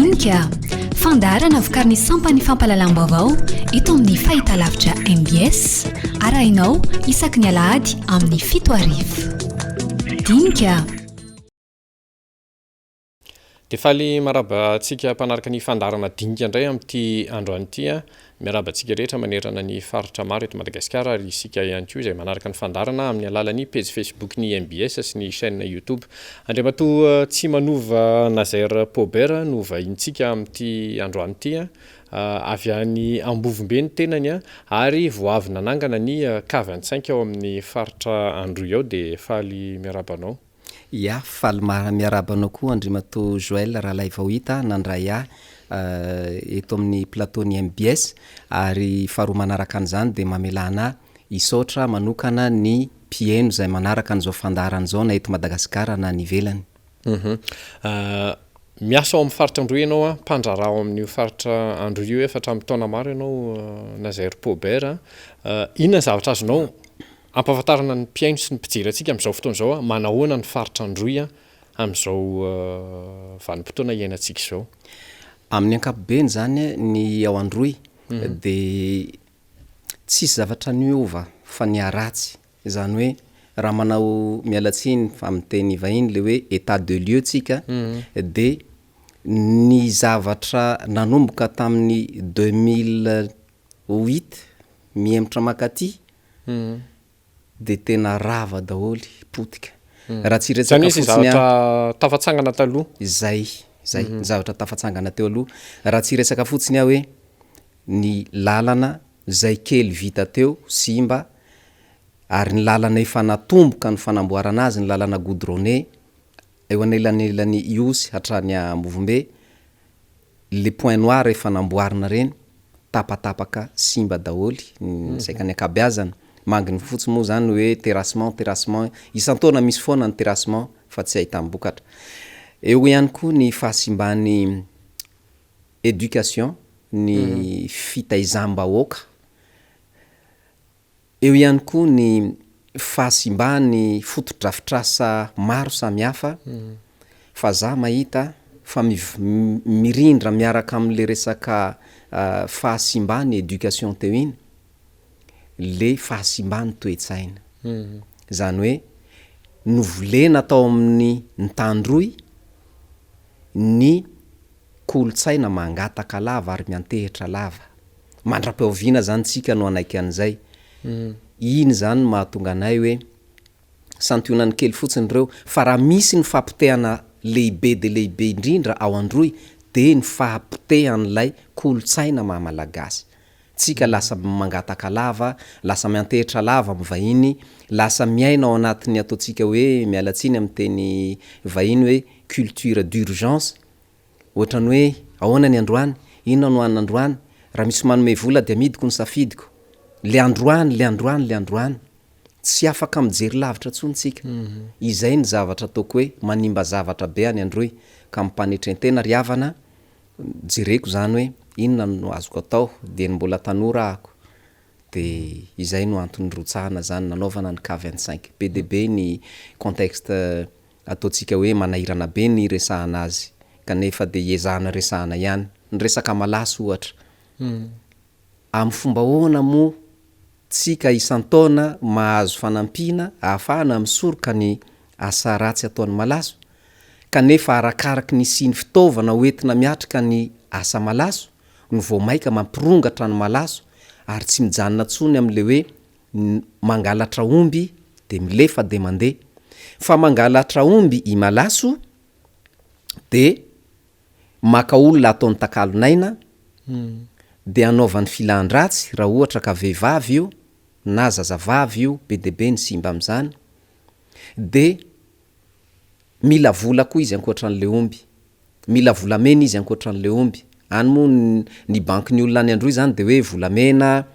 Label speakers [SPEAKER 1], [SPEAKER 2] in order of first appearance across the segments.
[SPEAKER 1] Dinika, fandaharana vokarin'ny sampan'ny fampahalalam-baovao eto amin'ny fahitalavitra mbs, arahinao isaky ny alahady amin'ny 7 hariva. Dinika.
[SPEAKER 2] Dia faly miarahaba antsika mpanaraka ny fandaharana Dinika indray amin'ity androany ity. Miarahaba antsika rehetra manerana ny faritra maro eto Madagasikara ary isika ihany koa izay manaraka ny fandaharana amin'ny alalan'ny pejy Facebook ny mbs sy ny chaîne YouTube. Andriamatoa Tsimanova Nazaire Paubert no vahinintsika amin'ity androany ity. Avy any Ambovombe ny tenany ary vao avy nanangana ny cave Antsainka ao amin'ny faritra Androy ao dia faly miarahaba anao.
[SPEAKER 3] Ya, faly miarahaba anao koa Andriamatoa Joël Ralaivaohita nandray ahy eto amin'ny plateau ny mbs ary faharoa manaraka an'izany dia mamelana ahy hisaotra manokana ny mpiheno izay manaraka an'izao fandaharana izao na eto Madagasikara na any ivelany.
[SPEAKER 2] Miasa ao amin'ny faritra Androy ianao an, mpandraharaha ao amin'io faritra Androy io efa hatramin'ny taona maro ianao Nazaire Paubert an. Inona ny zavatra azonao Ampahafantarana ny mpihaino sy ny mpijery antsika amin'izao fotoana izao, manahoana ny faritra Androy amin'izao vanim-potoana iainantsika izao?
[SPEAKER 3] Amin'ny ankapobeny izany ny ao Androy dia tsisy zavatra niova fa niharatsy, izany hoe raha manao, miala tsiny fa amin'ny teny vahiny le hoe état de lieu tsika dia ny zavatra nanomboka tamin'ny 2008 mihemotra mankaty de tena rava daholo, potika. Raha tsy
[SPEAKER 2] hiresaka
[SPEAKER 3] Izany hoe izay
[SPEAKER 2] fotsiny aho. zavatra tafatsangana taloha.
[SPEAKER 3] Izay, izay, ny zavatra tafatsangana teo aloha. Raha tsy hiresaka fotsiny aho hoe ny lalana izay kely vita teo simba, ary ny lalana efa natomboka ny fanamboarana azy, ny lalana goudronné eo anelanelan'i Ihosy hatrany Ambovombe, Le point noir efa namboarina reny tapatapaka simba daholo ny saika ny ankabeazany, manginy fotsiny moa zany hoe terrassement terrassement, isan-taona misy foana ny terrassement fa tsy ahitam-bokatra. Eo ihany koa ny fahasimban'ny éducation, ny fitaizam-bahoaka. Eo ihany koa ny fahasimban'ny fotodrafitrasa maro samihafa fa za mahita fa mirindra miaraka amin'le resaka fahasimban'ny éducation teo iny le fahasimban'ny toe-tsaina. Zany hoe novolena tao amin'ny Ntandroy ny kolontsaina mangataka lava ary miantehitra lava. Mandra-pihaoviana zany tsika no hanaiky an'izay? Iny zany no mahatonga anay hoe santionany kely fotsiny ireo fa raha misy ny fahapotehana lehibe dia lehibe indrindra ao Androy dia ny fahapotehan'ilay kolontsaina maha Malagasy. Tsika lasa mangataka lava, lasa miantehitra lava amin'ny vahiny, lasa miaina ao anatin'ny ataontsika hoe, miala tsiny amin'ny teny vahiny hoe culture d'urgence, Ohatran'ny hoe ahoana ny androany? Inona no hanina androany? Raha misy manome vola dia amidiko ny safidiko. Le androany, le androany, le androany. Tsy afaka mijery lavitra intsony tsika. Izay ny zavatra ataoko hoe manimba zavatra be any Androy. Ka amim-panetren-tena ry havana, jereko izany hoe inona no azoko atao dieny mbola tanora ahako. Dia izay no antony nirotsahana izany nanaovana ny K 25. Be dia be ny contexte Ataontsika hoe manahirana be ny hiresahana azy kanefa dia iezahana resahana ihany. Ny resaka malaso ohatra. Amin'ny fomba ahoana moa tsika isan-taona mahazo fanampiana ahafahana misoroka ny asa ratsy ataon'ny malaso? Kanefa arakaraky ny hisian'ny fitaovana hoentina miatrika ny asa malaso no vao maika mampirongatra ny malaso ary tsy mijanona intsony amin'ilay hoe Ny mangalatra omby de milefa de mandeha. Fa mangalatra omby i Malaso de maka olona ataony takalon'aina de anaovany filan-dratsy raha ohatra ka vehivavy io na zazavavy io, be dia be ny simba amin'izany, de Mila vola koa izy ankoatran'le omby. Mila volamena izy ankoatran'le omby. Any moa ny bankin'ny olona any Androy zany de hoe volamena,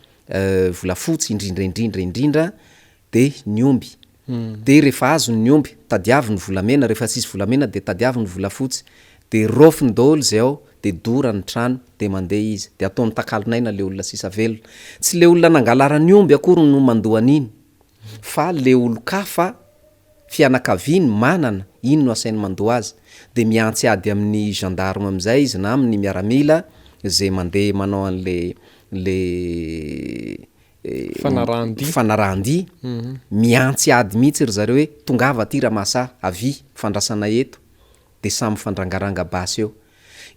[SPEAKER 3] volafotsy indrindra indrindra indrindra de ny omby. De rehefa azony ny omby, tadiavo ny volamena, rehefa tsisy volamena de tadiavo ny volafotsy. De raofiny daholo zay ao, de dorany ny trano, de mandeha izy. De ataony takalon'aina le olona sisa velona. Tsy le olona nangalarany omby akory no mandoa an'iny fa le olon-kafa. fianakaviany manana, iny no asainy mandoa azy. Dia miantsy ady amin'ny gendarme amin'izay izy na amin'ny miaramila izay mandeha manao an'le le
[SPEAKER 2] Fanarahan-dia.
[SPEAKER 3] fanarahan-dia, miantsy ady mihitsy ry zareo hoe tongava aty Ramasa, avia, fandrasana eto, dia samy mifandrangaranga basy eo.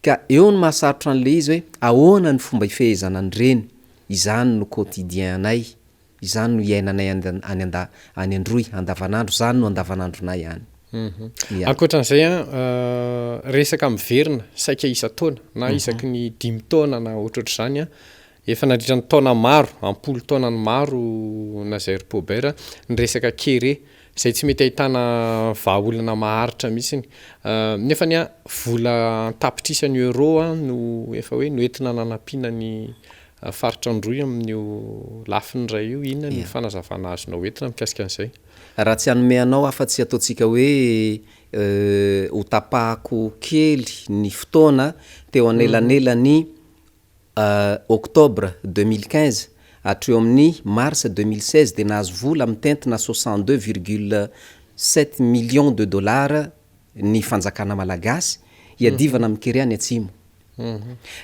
[SPEAKER 3] Ka eo no mahasarotra an'ilay izy hoe ahoana ny fomba ifehezana an'ireny, izany no quotidien anay, izany no iainanay any anda any Androy andavanandro, izany no andavanandronay any.
[SPEAKER 2] Ya. Ankoatran'izay an, resaka miverina saika isan-taona na isaky ny dimy taona na ohatrohatr'izany an, Efa nandritra ny taona maro, am-polo taonany maro Nazaire Paubert, ny resaka kere, izay tsy mety ahitana vahaolana maharitra mihitsy. Nefa anie vola an-tapitrisany euros no efa hoe noentina nanampiana ny faritra Androy amin'io lafiny iray io. Inona ny fanazavana azonao entina mikasika an'izay?
[SPEAKER 3] Raha tsy hanome anao afa-tsy ataontsika hoe hotapahako kely ny fotoana teo anelanelan'ny Octobre 2015 hatreo amin'ny Mars 2016 dia nahazo vola mitentina 62,7 millions de dollars ny fanjakana malagasy hiadivana amin'ny kere any atsimo.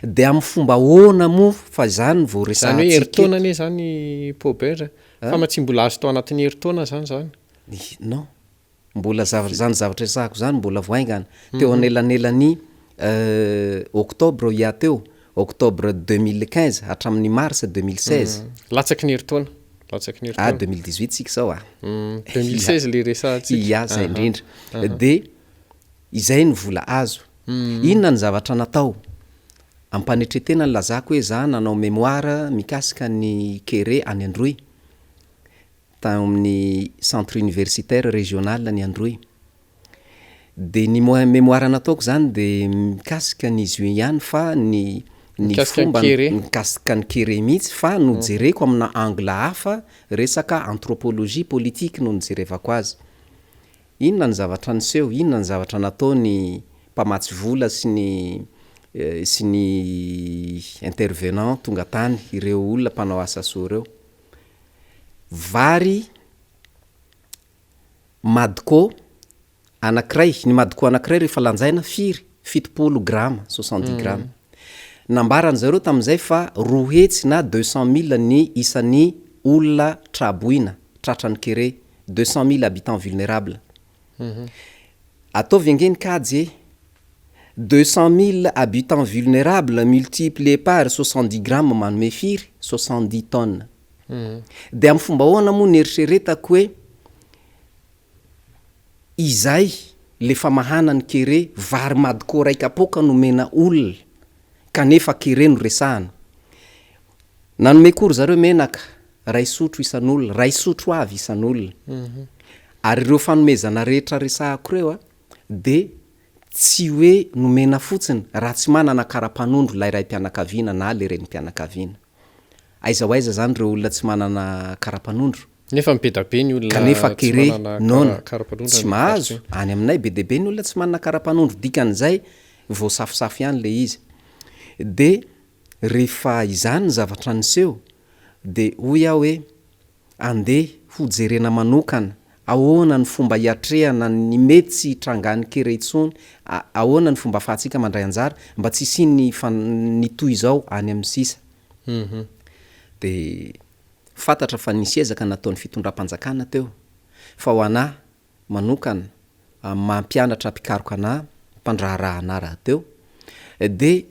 [SPEAKER 3] Dia amin'ny fomba ahoana moa fa izany vao
[SPEAKER 2] Izany hoe
[SPEAKER 3] resahantsika
[SPEAKER 2] herintaona
[SPEAKER 3] eto.
[SPEAKER 2] anie izany Paubert e. Famatsiam-bola azo tao anatin'ny herintaona izany izany.
[SPEAKER 3] Non. Mbola zavatra izany zavatra resahako izany mbola vao haingana, teo anelanelan'ny octobre hoy aho teo, octobre 2015 hatramin'ny mars 2016.
[SPEAKER 2] Latsaky ny herintaona, latsaky ny
[SPEAKER 3] Ah
[SPEAKER 2] herintaona.
[SPEAKER 3] 2018 tsika izao ah.
[SPEAKER 2] 2016 le resahantsika.
[SPEAKER 3] Ia, zay indrindra. Dia izay ny vola azo. Inona ny zavatra natao? Ampanetretena nilazako hoe za nanao mémoire mikasika ny kere any Androy. tao amin'ny Centre Universitaire Régional ny Androy. Dia ny mémoire nataoko izany dia mikasika ny izy io ihany fa ny ny
[SPEAKER 2] Mikasika ny
[SPEAKER 3] fomba
[SPEAKER 2] kere.
[SPEAKER 3] mikasika ny kere mihitsy fa nojereko amina angle hafa, resaka anthropologie politique no nijerevako azy. Inona ny zavatra niseho, inona ny zavatra nataon'ny mpamatsy vola sy ny sy ny intervenant tonga tany, ireo olona mpanao asa soa ireo. Vary Madco anankiray, ny Madco anankiray rehefa lanjaina firy? 70 grama, 70 grama. Nambaran-dry zareo tamin'izay fa 200 na 200 mille ny isan'ny olona tra-boina, tratran'ny kere, 200 mille habitants vulnérables. Ataovy ange ny kajy e! 200 mille habitants vulnérables multiplié par 70 grammes manome firy? 70 tonnes. Dia amin'ny fomba ahoana moa no eritreretako hoe izay le famahana ny kere, vary madco ray kapoaka nomena olona kanefa kere no resahana. Nanome koa ry zareo menaka ray sotro isan'olona, ray sotro avy isan'olona. Ary ireo fanomezana rehetra resahako ireo dia tsy hoe nomena fotsiny raha tsy manana kara-panondro ilay raim-pianakaviana na ilay renim-pianakaviana. Aiza ho aiza izany ireo olona tsy manana kara-panondro?
[SPEAKER 2] Nefa be da be ny olona
[SPEAKER 3] Kanefa
[SPEAKER 2] tsy
[SPEAKER 3] kere,
[SPEAKER 2] manana
[SPEAKER 3] noana,
[SPEAKER 2] kara-panondro
[SPEAKER 3] tsy
[SPEAKER 2] any amin'ny
[SPEAKER 3] mahazo,
[SPEAKER 2] faritra.
[SPEAKER 3] any aminay be dia be ny olona tsy manana kara-panondro, dikan'izay voasafosafo ihany ilay izy. Dia rehefa izany ny zavatra niseho dia hoy aho hoe Andeha ho jerena manokana, ahoana ny fomba hiatrehana ny mety tsy hitrangan'ny kere intsony, ahoana ny fomba afahantsika mandray anjara mba tsy hisian'ny ny toy izao any amin'ny sisa. Dia fantatra fa nisy ezaka nataon'ny fitondram-panjakana teo, fa ho anà manokana, amin'ny maha mpianatra mpikaroka anà, mpandraharaha anà rahateo, dia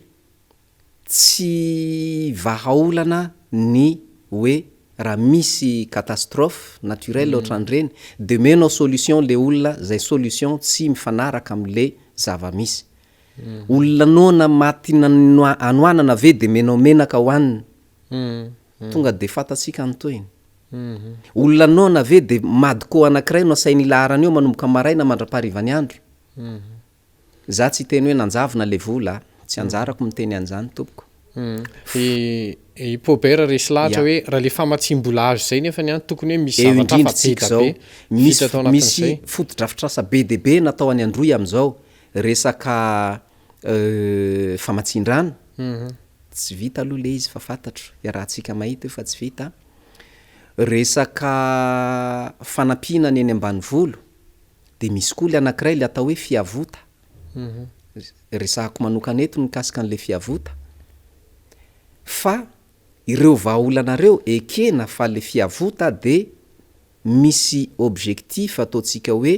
[SPEAKER 3] Tsy vahaolana ny hoe raha misy catastrophe naturelle ohatran'ireny de omenao solution le olona zay solution tsy mifanaraka amle zava-misy. Olona noana maty hanoanana ve de omenao menaka hohanina? Tonga de fantatsika ny tohiny. Olona noana ve de madco anakiray no asainy ilaharana eo manomboka maraina mandra-paharivan'ny andro? Za tsy hiteny hoe nanjavona le vola a! Tsy anjarako miteny an'izany tompoko.
[SPEAKER 2] I i Paubert resy lahatra hoe raha le famatsiam-bola azo izay nefany an, tokony hoe misy
[SPEAKER 3] Eo
[SPEAKER 2] zavatra
[SPEAKER 3] indrindra
[SPEAKER 2] hafa be
[SPEAKER 3] tsika
[SPEAKER 2] da
[SPEAKER 3] izao,
[SPEAKER 2] be
[SPEAKER 3] misy
[SPEAKER 2] vita tao
[SPEAKER 3] misy
[SPEAKER 2] anatin'izay.
[SPEAKER 3] fotodrafitrasa be dia be natao any Androy amin'izao, resaka famatsian-drano, tsy vita aloha le izy fa fantatro, iarahantsika mahita io fa tsy vita, resaka fanampiana ny eny ambanivolo. De misy koa le anankiray le atao hoe fiavota. Resahako manokana eto ny mikasika an'le fiavota. Fa ireo vahaolana reo ekena fa le fiavota de misy objectif ataontsika hoe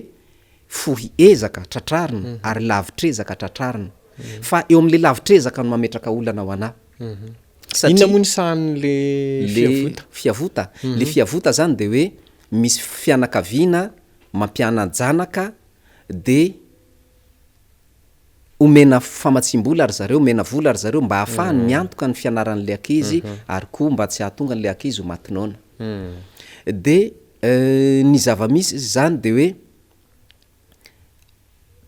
[SPEAKER 3] fohy ezaka tratrarina ary lavitr'ezaka tratrarina. Fa eo amin'le lavitr'ezaka no mametraka olana ho anà.
[SPEAKER 2] Satria Inona moa ny sahan'le
[SPEAKER 3] fiavota? Fiavota? Le fiavota zany de hoe misy fianakaviana mampiana-janaka de omena famatsiam-bola ry zareo, omena vola ry zareo mba hahafahany miantoka ny fianaran'ilay ankizy ary koa mba tsy hahatonga an'ilay ankizy ho maty noana. De ny zava-misy zany de hoe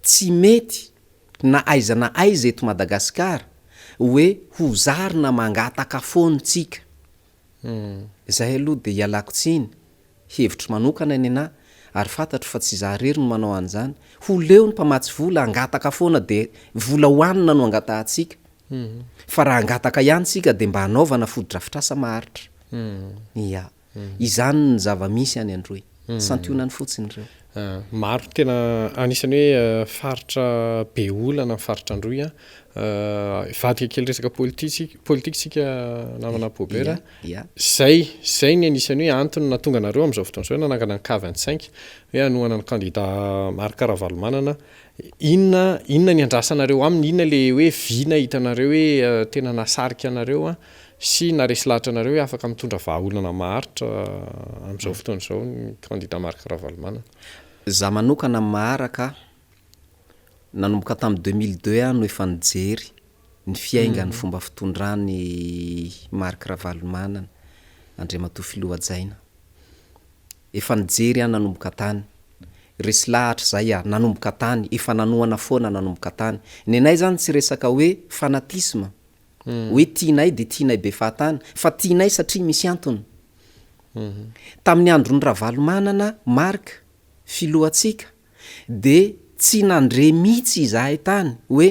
[SPEAKER 3] tsy mety na aiza na aiza eto Madagasikara hoe ho zarina mangataka foana tsika. Zay aloha de ialako tsiny, hevitro manokana nenah ary fantatro fa tsy za rery no manao an'izany, ho leo ny mpamatsy vola hangataka foana de vola hohanina no angatahantsika, fa raha hangataka ihany tsika de mba hanaovana fotodrafitrasa maharitra. Ya. Izany ny zava-misy any Androy. Santionany fotsiny ireo.
[SPEAKER 2] Maro tena anisan'ny hoe faritra be olana ny faritra Androy an. Hivadika kely resaka politisika politika isika namana Paubert. Izay, izay ny anisan'ny hoe antony nahatonga anareo amin'izao fotoana izao nanangana ny K 25 hoe hanohana ny kandida Marc Ravalomanana. Inona, inona ny andrasanareo aminy? Inona ilay hoe vina hitanareo hoe tena nahasarika anareo sy naharesy lahatra anareo hoe afaka mitondra vahaolana maharitra amin'izao fotoana izao ny kandida Marc Ravalomanana?
[SPEAKER 3] Za manokana maharaka, nanomboka tamin'ny 2002 aho no efa nijery ny fiaingan'ny fomba fitondran'i Marc Ravalomanana, Andriamatoa Filoha Hajaina. Efa nijery aho nanomboka tany. Resy lahatra izay aho, nanomboka tany, efa nanohana foana nanomboka tany. Nenay zany tsy resaka hoe fanatisme, hoe tianay dia tianay be fahatany, fa tianay satria misy antony. Tamin'ny andron'i Ravalomanana Marc, filohantsika, dia tsy nandre mihitsy izahay tany hoe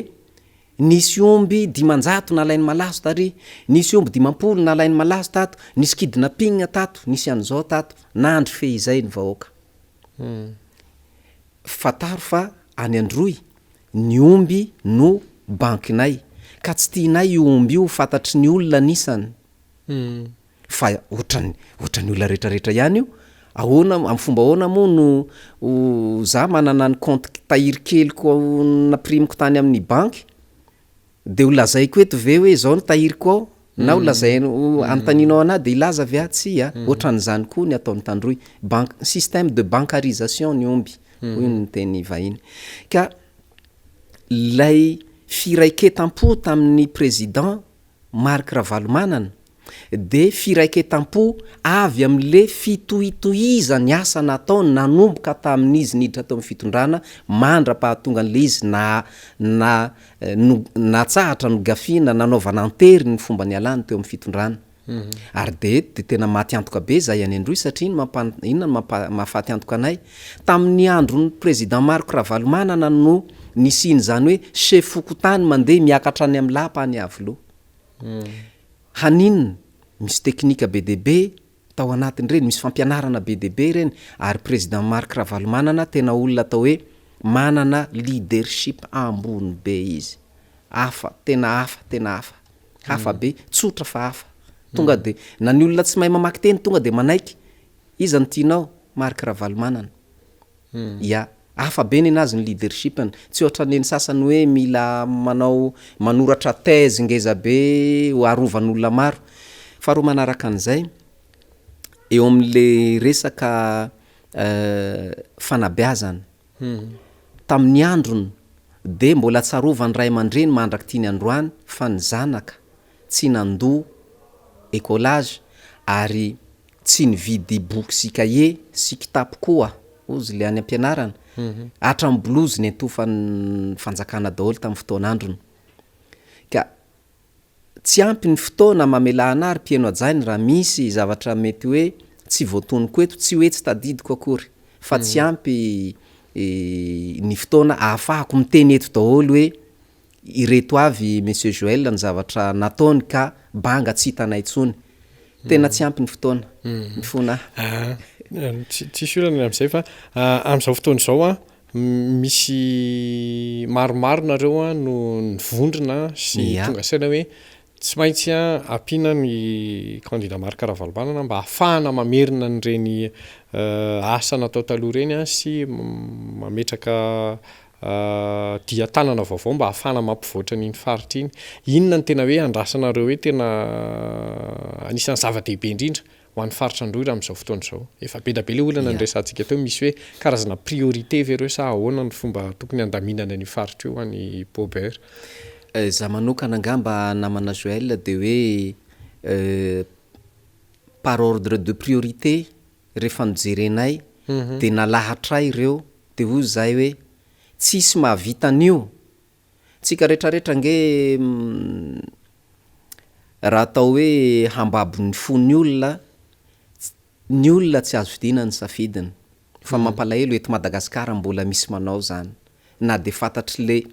[SPEAKER 3] nisy omby 500 nalain'ny malaso tary, nisy omby 50 nalain'ny malaso tato, nisy kidnapping tato, nisy an'izao tato. Nandry fehizay ny vahoaka. Fantaro fa any Androy, ny omby no bankinay, ka tsy tianay io omby io ho fantatry ny olona ny isany. Fa ohatran'ny ohatran'ny olona rehetrarehetra ihany io, ahoana amin'ny fomba ahoana moa no ho za manana ny compte tahiry keliko nampirimiko tany amin'ny banky de ho lazaiko eto ve hoe zao ny tahiriko ao na ho lazain- ho anontanianao anah de hilaza ve aho tsia, ohatran'izany koa ny ataon'ny tandroy, banque système de bancarisation ny omby hoy ny teny vahiny ka ilay firaiketam-po tamin'ny président Marc Ravalomanana dia firaiketam-po avy amin'le fitohitohizan'ny asa nataony nanomboka tamin'izy niditra teo amin'ny fitondrana mandra-pahatonga an'le izy na na no natsahatra nogafiana nanaovana an-tery ny fomba nialany teo amin'ny fitondrana. Ary dia eto dia tena maty antoka be izahay any Androy satria ny mampa inona no mampa mahafaty antoka anay? Tamin'ny andron'ny président Marc Ravalomanana no nisian'izany hoe chef fokontany mandeha miakatra any amin'ny lapa any Iavoloha. Haninona? Misy teknika be dia be tao anatin'ireny, misy fampianarana be dia be ireny ary président Marc Ravalomanana tena olona atao hoe manana leadership ambony be izy. Hafa, tena hafa, tena hafa. Hafa be, tsotra fa hafa. Tonga dia, na ny olona tsy mahay mamaky teny tonga dia manaiky. Iza no tianao? Marc Ravalomanana. Ya. Hafa be nenazy ny leadership-ny. Tsy ohatran'ny ny sasany hoe mila manao, manoratra thèse ngeza be ho arovan'olona maro. Faharoa manaraka an'izay, eo amin'le resaka fanabeazana. Tamin'ny androny dia mbola tsarovan'ny ray aman-dreny mandrak'ity ny androany fa ny zanaka tsy nandoa écolage ary tsy nividy boky sy kahie sy kitapo koa hozy le any am-pianarana, hatramin'ny blouse nentofan'ny fanjakana daholo tamin'ny fotoan'androny. Ka Tsy ampy ny fotoana mamelà anah ry mpihaino hajaina raha misy zavatra mety hoe tsy voatonoko eto, tsy hoe tsy tadidiko akory fa tsy ampy ny fotoana ahafahako miteny eto daholo hoe ireto avy Monsieur Joël ny zavatra nataony ka banga tsy hitanay intsony. Tena tsy ampy ny fotoana. Mifona aho.
[SPEAKER 2] Tsisy olana ny amin'izay fa amin'izao fotoana izao an. Misy maromaro nareo no nivondrona sy tonga saina hoe tsy maintsy ampiana ny kandida Marc Ravalomanana mba hahafahana mamerina an'ireny asa natao taloha ireny sy mametraka dian-tanana vaovao mba hahafahana mampivoatra an'iny faritra iny. Inona no tena hoe andrasanareo hoe tena anisan'ny zava-dehibe indrindra ho an'ny faritra Androy raha amin'izao fotoana izao? Efa be dia be ilay olana niresahantsika teo, misy hoe karazana priorité ve ireo sa ahoana ny fomba tokony handaminana an'io faritra io ho an'i Paubert?
[SPEAKER 3] Za manokana angamba namana Joël dia hoe par ordre de priorité rehefa nojerenay dia nalahatray ireo dia hoy izahay hoe tsisy mahavita an'io, tsika retraretra ange raha atao hoe hambabo ny fon'ny olona, ny olona tsy azo vidiana ny safidiny fa mampalahelo eto Madagasikara mbola misy manao zany na dia fantatr'le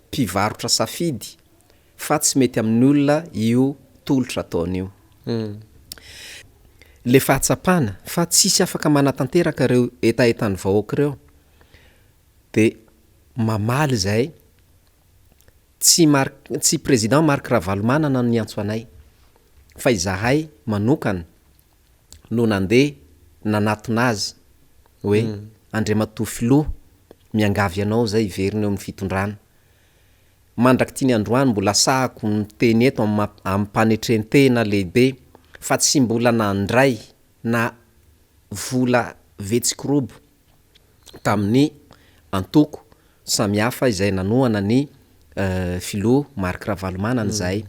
[SPEAKER 3] mpivarotra safidy fa tsy mety amin'ny olona io tolotra ataony io. Le fahatsapana fa tsisy afaka manatanteraka ireo hetahetan'ny vahoaka ireo de mamaly izay tsy Marc tsy président Marc Ravalomanana no niantso anay fa izahay manokana no nandeha nanatona azy hoe Andriamatoa Filoha miangavy anao izay hiverina eo amin'ny fitondrana Mandrak'ity ny androany mbola sahako ny miteny eto amim-panetren-tena lehibe fa tsy mbola nandray na vola vetsikorobo tamin'ny antoko samihafa izay nanohana ny filoha Marc Ravalomanana izahay.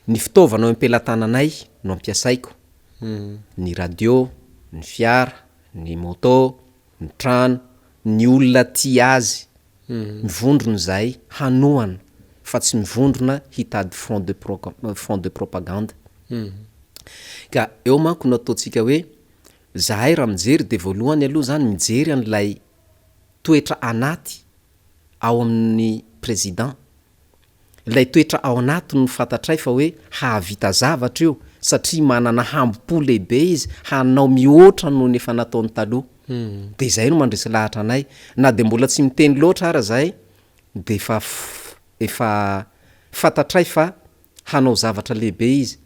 [SPEAKER 3] Ny fitaovana eo am-pelatananay no ampiasaiko, ny radio, ny fiara, ny moto, ny trano, ny olona tia azy Mivondrona izahay hanohana fa tsy mivondrona hitady front de front de propagande. Ka eo manko no ataontsika hoe zahay raha mijery de voalohany aloha zany mijery an'ilay toetra anaty ao amin'ny président. Ilay toetra ao anaty no fantatray fa hoe hahavita zavatra io satria manana hambom-po lehibe izy hanao mihoatra noho ny efa nataony taloha. Dia izay no mandresy lahatra anay. Na dia mbola tsy miteny loatra ara izahay dia efa efa fantatray fa hanao zavatra lehibe izy.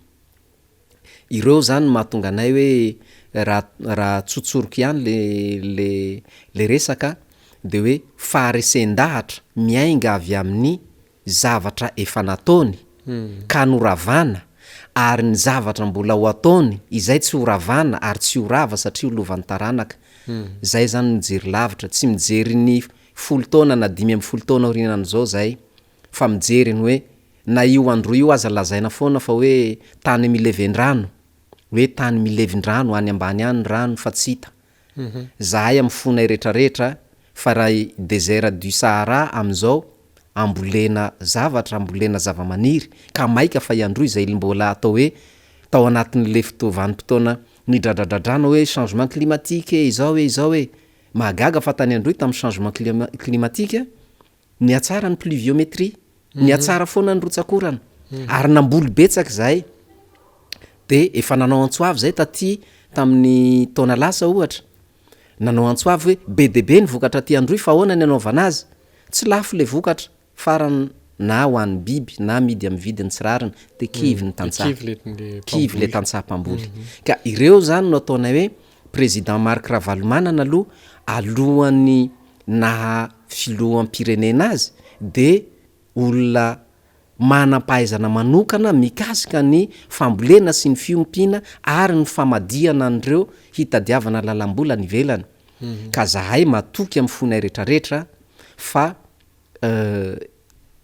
[SPEAKER 3] Ireo izany no mahatonga anay hoe raha raha tsotsoriko ihany le le le resaka de hoe faharesen-dahatra miainga avy amin'ny zavatra efa nataony ka noravana ary ny zavatra mbola ho ataony izay tsy ho ravana ary tsy ho rava satria ho lovan'ny taranaka. Zay zany mijery lavitra, tsy mijery ny folo taona na 15 taona aorianan'izao zay fa mijery ny hoe na io andro io aza lazaina foana fa hoe tany mileven-drano, hoe tany milevin-drano any ambany any ny rano fa tsy hita. Zahay amin'ny fonay retraretra fa raha i desert du Sahara amin'izao ambolena zavatra, ambolena zavamaniry ka maika fa i Androy izay mbola atao hoe tao anatin'le fotoa vanim-potoana nidradradradrana hoe changement climatique e, izao e, izao e. Mahagaga fa tany Androy tamin'ny changement climatique Nihatsara ny pluviométrie, nihatsara foana ny rotsak'orana, ary namboly betsaka izahay. Dia efa nanao antso avo izahay taty tamin'ny taona lasa ohatra, nanao antso avo hoe be dia be ny vokatra aty Androy fa ahoana ny anaovana azy? Tsy lafo ilay vokatra, farany na ho an'ny biby na amidy amin'ny vidiny tsy rariny, dia kivy ny tantsaha, kivy ilay tantsaha mpamboly. Ka ireo izany no ataonay hoe Président Marc Ravalomanana aloha alohan'ny naha filoham-pirenena azy dia olona manam-pahaizana manokana mikasika ny fambolena sy ny fiompiana ary ny famadihana an'ireo hitadiavana lalam-bola any ivelany ka zahay matoky amin'ny fonay retraretra fa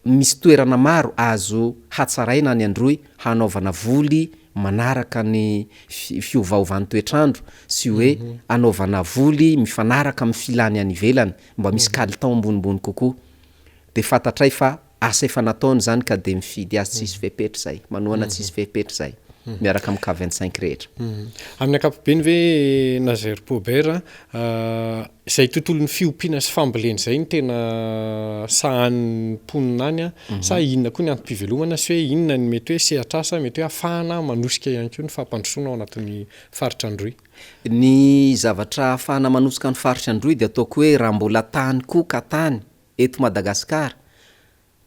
[SPEAKER 3] Misy toerana maro azo hatsaraina any Androy hanaovana voly manaraka ny fiovaovan'ny toetr'andro sy hoe anaovana voly mifanaraka amin'ny filany any ivelany mba misy kalitao ambonimbony kokoa. Dia fantatray fa asa efa nataony izany ka dia mifidy azy tsisy fepetra izay, manohana tsisy fepetra izay. miaraka amin'ny K 25 rehetra.
[SPEAKER 2] Amin'ny ankapobeny ve Nazaire Paubert, izay tontolon'ny fiompiana sy fambolena izay no tena sahanin'ny mponina any sa inona koa ny antom-pivelomana sy hoe inona ny mety hoe sehatr'asa mety hoe ahafahana manosika ihany koa ny fampandrosoana ao anatin'ny faritra Androy?
[SPEAKER 3] Ny zavatra ahafahana manosika ny faritra Androy dia ataoko hoe raha mbola tany koa ka tany eto Madagasikara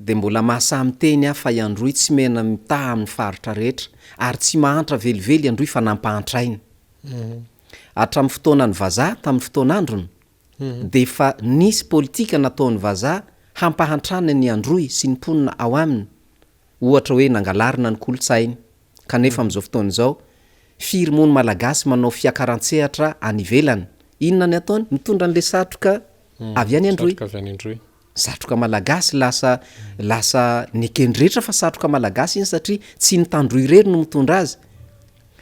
[SPEAKER 3] Dia mbola mahasahy miteny aho fa i Androy tsy mena mitaha amin'ny faritra rehetra, ary tsy mahantra velively i Androy fa nampahantraina. Hatramin'ny fotoanan'ny vazaha, tamin'ny fotoan'androny, dia efa nisy politika nataon'ny vazaha hampahantrana ny Androy sy ny mponina ao aminy, ohatra hoe nangalarina ny kolontsainy, kanefa amin'izao fotoana izao, firy moa ny Malagasy manao fiakaran-tsehatra any ivelany? Inona ny ataony? Mitondra an'ilay satroka avy any Androy.
[SPEAKER 2] Satroka avy any Androy.
[SPEAKER 3] Satroka malagasy lasa lasa nekeny rehetra fa satroka malagasy iny satria tsy ny tandroy irery no mitondra azy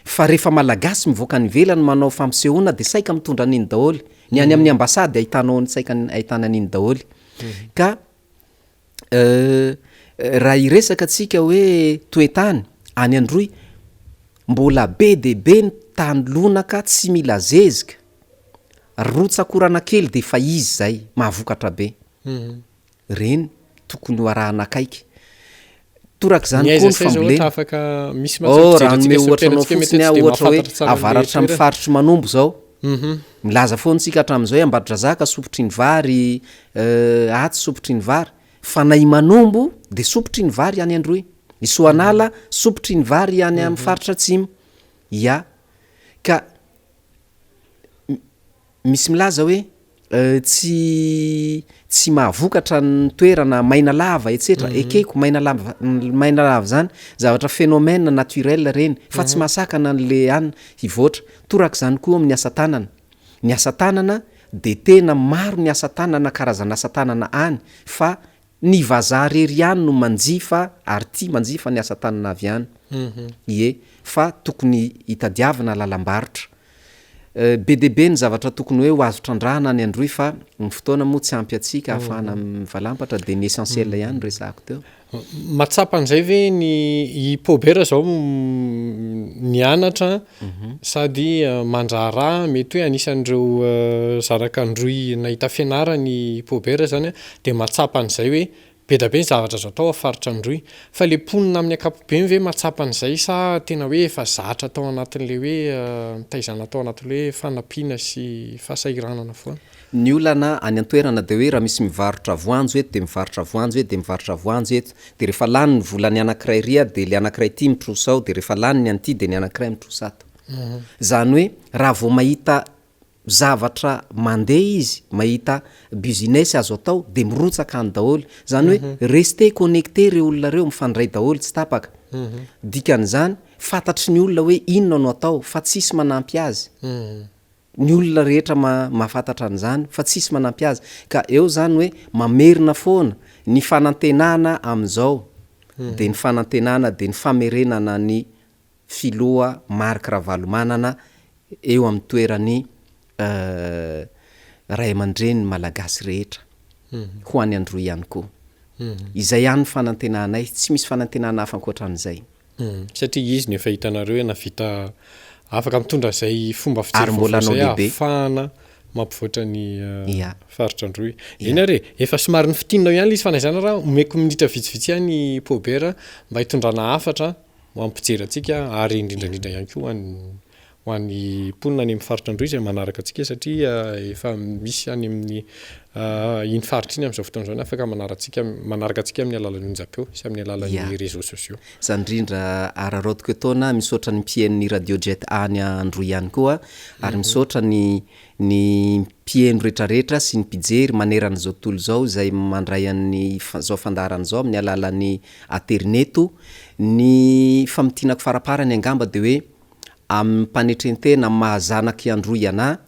[SPEAKER 3] fa rehefa malagasy mivoaka any ivelany manao fampisehoana dia saika mitondra an'iny daholo ny any amin'ny ambasady ahitanao ny saika ahitana an'iny daholo ka raha hiresaka tsika hoe toetany any Androy mbola be dia be ny tany lonaka tsy mila zezika Rotsak'orana kely dia efa izy izay, mahavokatra be. Ireny tokony ho arahana akaiky. Torak'izany
[SPEAKER 2] Ny
[SPEAKER 3] koa
[SPEAKER 2] aiza
[SPEAKER 3] ny
[SPEAKER 2] sy aiza ohatra
[SPEAKER 3] fambolena.
[SPEAKER 2] afaka misy mantsy
[SPEAKER 3] Oh,
[SPEAKER 2] mpijery
[SPEAKER 3] raha
[SPEAKER 2] antsika
[SPEAKER 3] hanome
[SPEAKER 2] sy
[SPEAKER 3] ohatra
[SPEAKER 2] mpihaino
[SPEAKER 3] anao
[SPEAKER 2] antsika mety
[SPEAKER 3] fotsiny
[SPEAKER 2] tsy
[SPEAKER 3] aho,
[SPEAKER 2] dia
[SPEAKER 3] ohatra hoe
[SPEAKER 2] mahafantatra tsara an'ilay
[SPEAKER 3] avaratr'amin'ny
[SPEAKER 2] toerana.
[SPEAKER 3] faritr'i Manombo izao. Milaza foana isika hatramin'izao hoe Ambatondrazaka sompitry ny vary, atsy sompitry ny vary. Fa na i Manombo dia sompitry ny vary any Androy. I Soanala sompitry ny vary any amin'ny faritra atsimo. Ya. Ka Misy milaza hoe tsy tsy mahavokatra ny toerana, maina lava etsetra, ekeko maina lava maina lava zany, zavatra phénomène naturel reny fa tsy mahasakana an'le an hivoatra, torak'izany koa amin'ny asa tanana, ny asa tanana de tena maro ny asa tanana karazana asa tanana any fa Ny vazaha rery ihany no manjifa ary tia manjifa ny asa tanana avy any. Ie, fa tokony hitadiavana lalam-barotra. Be dia be ny zavatra tokony hoe ho azo trandrahana any Androy fa ny fotoana moa tsy ampy antsika ahafahana mivalampatra dia ny essentiel ihany no resahako teo.
[SPEAKER 2] Mahatsapa an'izay ve ny i Paubert zao nianatra sady mandraharaha mety hoe anisan'ireo zanak'Androy nahita fianarana i Paubert zany dia mahatsapa an'izay hoe be da be ny zavatra azo atao ao faritra Androy. Fa le mponina amin'ny ankapobeny ve mahatsapa an'izay sa tena hoe efa zatra tao anatin'ilay hoe nitaizana tao anatin'ilay hoe fanampiana sy fahasahiranana foana?
[SPEAKER 3] Ny olana any an-toerana dia hoe raha misy mivarotra voanjo eto dia mivarotra voanjo eto dia mivarotra voanjo eto dia rehefa lany ny volan'ny anankiray ry dia ilay anankiray ity mitrosa ao dia rehefa lany ny an'ity dia ny anankiray mitrosa ato. Izany hoe raha vao mahita zavatra mandeha izy, mahita business azo atao dia mirotsaka any daholo. Izany hoe rester connecté ireo olona ireo, mifandray daholo tsy tapaka. Dikan'izany fantatry ny olona hoe inona no atao fa tsisy manampy azy. Ny olona rehetra mahafantatra an'izany fa tsisy manampy azy. Ka eo izany hoe mamerina foana ny fanantenana amin'izao dia ny fanantenana dia ny famerenana ny filoha Marc Ravalomanana eo amin'ny toeran'ny ray aman-dreny malagasy rehetra ho any Androy ihany koa. Izay ihany ny fanantenanay, tsy misy fanantenana hafa ankoatra an'izay.
[SPEAKER 2] Satria izy no efa hitanareo hoe nahavita afaka mitondra izay fomba fijery
[SPEAKER 3] Ary mbola
[SPEAKER 2] vaovao
[SPEAKER 3] hanao
[SPEAKER 2] izay
[SPEAKER 3] lehibe.
[SPEAKER 2] ahafahana mampivoatra ny
[SPEAKER 3] Ia.
[SPEAKER 2] faritra Androy.
[SPEAKER 3] Ia.
[SPEAKER 2] Eny ary e, efa somary nofintininao ihany ilay izy fa na izany ara omeko minitra vitsivitsy ihany i Paubert mba hitondrana hafatra ho an'ny mpijery antsika ary indrindra indrindra ihany koa ho an'ny ho an'ny mponina any amin'ny faritra Androy izay manaraka antsika satria efa misy any amin'ny iny faritra iny amin'izao fotoana izao ny afaka manaratsika manaraka antsika amin'ny alalan'ny onjam-peo sy amin'ny alalan'ny réseaux sociaux.
[SPEAKER 3] Izany indrindra araraotiko etoana, misaotra ny mpihaino ny Radio Jet any Androy ihany koa ary misaotra ny ny mpihaino retraretra sy ny mpijery manerana izao tontolo izao izay mandray an'ny izao fandaharana izao amin'ny alalan'ny aterineto. Ny famintinako faraparany angamba dia hoe Amim-panetrentena amin'ny maha zanak'i Androy anà,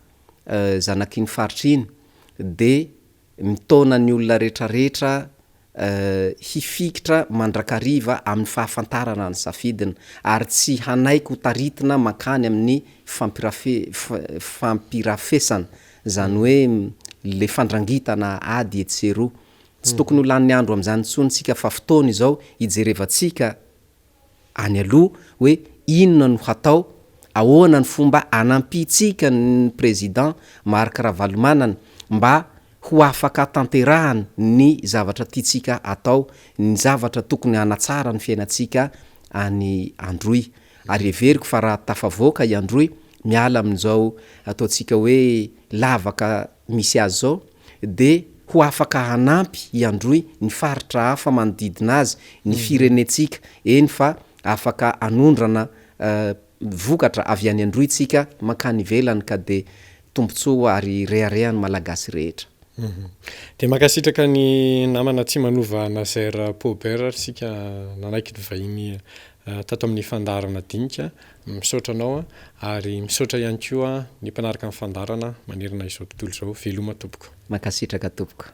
[SPEAKER 3] zanak'iny faritra iny, dia mitaona ny olona retraretra hifikitra mandrakariva amin'ny fahafantarana ny safidiny, ary tsy hanaiky ho taritina mankany amin'ny fampirafesana, izany hoe le fandrangitana ady etsy sy eroa. Tsy tokony ho lany andro amin'izany intsony isika fa fotoana izao hijerevantsika any aloha hoe inona no hatao, ahoana ny fomba hanampiantsika ny Président Marc Ravalomanana mba ho afaka tanterahany ny zavatra tiantsika atao, ny zavatra tokony hanatsara ny fiainantsika any Androy. Ary heveriko fa raha tafavoaka i Androy miala amin'izao ataontsika hoe lavaka misy azy izao dia ho afaka hanampy i Androy ny faritra hafa manodidina azy, ny firenentsika, eny fa afaka hanondrana vokatra avy any Androy tsika mankany ivelany ka dia tombontsoa ary reharehan'ny Malagasy rehetra.
[SPEAKER 2] Dia mankasitraka ny namana Tsimanova Nazaire Paubert ary isika nanaiky ny vahiny tato amin'ny fandaharana dinika. Misaotra anao ary misaotra ihany koa ny mpanaraka ny fandaharana manerana izao tontolo izao. Veloma tompoko.
[SPEAKER 3] Mankasitraka tompoko.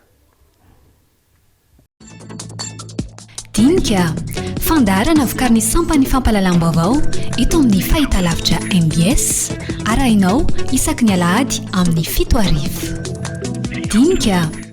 [SPEAKER 1] Dinika, fandaharana vokarin'ny sampan'ny fampahalalam-baovao eto amin'ny fahitalavitra mbs, arahinao isaky ny alahady amin'ny 7 hariva. Dinika.